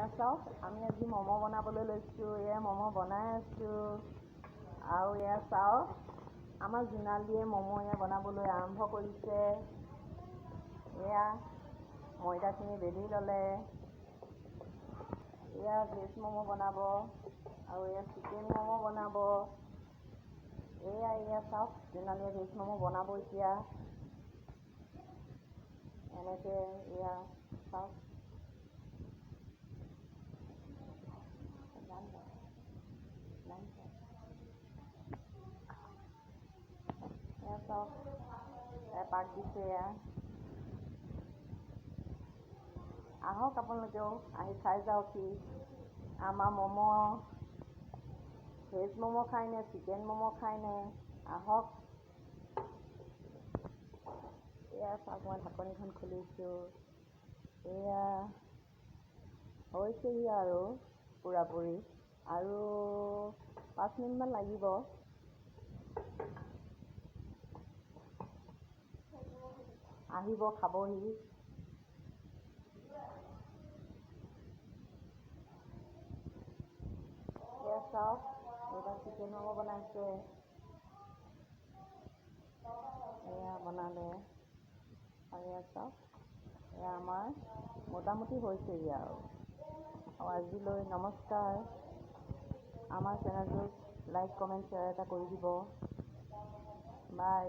এয়া চাওক, আমি আজি ম'ম' বনাবলৈ লৈছোঁ। এয়া ম'ম' বনাই আছোঁ। আৰু এয়া চাওক, আমাৰ জোনালীয়ে ম'ম' এয়া বনাবলৈ আৰম্ভ কৰিছে। এয়া ময়দাখিনি বেলি ল'লে। এয়া ভেজ ম'ম' বনাব আৰু এয়া চিকেন ম'ম' বনাব। এয়া এয়া চাওক, জোনালীয়ে ভেজ ম'ম' বনাব এতিয়া এনেকৈ। এয়া চাওক, এয়া চাওক, পাক দিছে এয়া। আহক, আপোনালোকেও আহি চাই যাওকহি আমাৰ ম'ম'। ভেজ ম'ম' খায়নে, চিকেন ম'ম' খায়নে? আহক। এয়া চাওক, মই ঢাকনিখন খুলিছোঁ। এয়া হৈছেহি আৰু পূৰাপূৰি, আৰু 5 মিনিটমান লাগিব। আহিব, খাবহি। এয়া চাওক, এইবাৰ চিকেন ম'ম' বনাইছে। এয়া বনালে। আৰু এয়া চাওক, এয়া আমাৰ মোটামুটি হৈছেহি আৰু। আৰু আজিলৈ নমস্কাৰ। আমাৰ চেনেলটোক লাইক, কমেণ্ট, শ্বেয়াৰ এটা কৰি দিব। বাই।